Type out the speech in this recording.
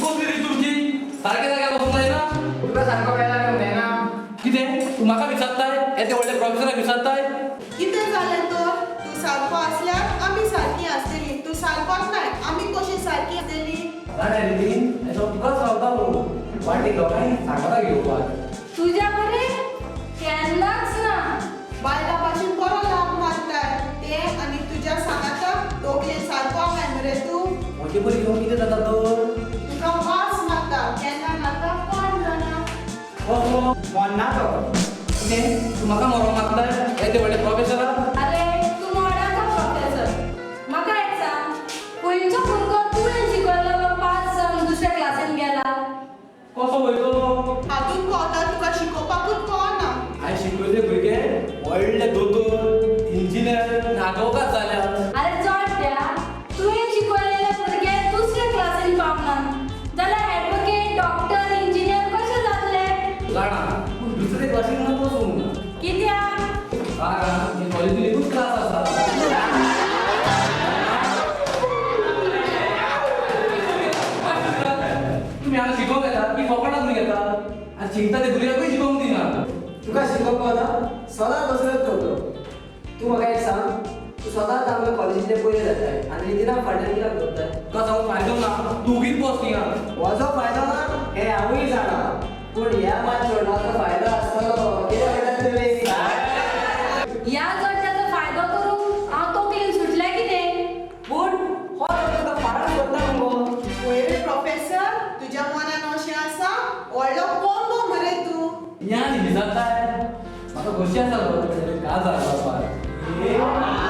कसली रे तुमची सारखे जाग्यार बसूंक जायना. तुका सारको वेळार येवंक जायना. कितें तूं म्हाका विचारताय? येदे व्हडले प्रोफेसराक विचारताय? कितें जालें तर? तूं सारको आसल्यार आमी सारकी आसतली. तूं सारकोच नाय, आमी कशी सारकी आसतली? जाणा रे ती तुकाच रावता न्हू वाटेक लोकांक सांगता घेवपाक. तुज्या बरे केन्नाच ना. बायलां भाशेन बरो लाभ मारताय ते आनी तुज्या सांगाता तोकलेन सारको आहाय मरे तूं. म्हजे बरी घेवन कितें जाता तर? तुका वास मारता केन्ना मारता कोण जाणा. कसलो मोन्ना तो. कितें तूं म्हाका मरोंक मागताय येदे व्हडले प्रोफेसराक? अरे तूं मोडाचो प्रोफेसर. म्हाका एक सांग, खंयचो भुरगो तुवें शिकयलेलो पास जावन दुसऱ्या क्लासीन गेला? कसो वयतलो? हातूंत कळटा तुका शिकोवपाकूच कळना. हांवें शिकयले भुरगे व्हडले दोतोर, इंजिनियर, आदवोगाद जाल्या. अरे चोडट्या, तुवें शिकयलेले भुरगे दुसऱ्या क्लासीन पावना जाल्यार एडवोकेट, डॉक्टर, इंजिनियर कशे जातले? जाणा, पूण दुसरे क्लासीन मात वचूंक ना. कित्याक? कारण कॉलेजीन एकूच क्लास आसा. तुमी हांगा शिकोवंक येता की फकाणां करूंक येता? आनी शिकता ते भुरग्यांकूय शिकोवंक दिना. तुका शिकोवंक कळना, सदांच असलोच करतो तूं. म्हाका एक सांग, तूं सदांच आमकां कॉलेजींतले पयले जाताय आनी रितीना फाटल्यान कित्याक दवरताय? तुका सांगून फायदो ना, तूं उगीच बस थिंगा. म्हजो फायदो ना हें हांवूय जाणा, पूण ह्या मात चेडवाचो फायदो आसतलो. कितें म्हणटात तुमी? ह्या चोडट्याचो फायदो करूंक हांव तोकलेन सुटल्या कितें? पूण हो तुका फाराक सोदता मुगो. पळय रे प्रोफेसर, तुज्या मनान अशें आसा, व्हडलो कोंबो मरे तूं. ज्ञान विचारताय? म्हाका खोशी आसा गो तुजे काजार जावपाक.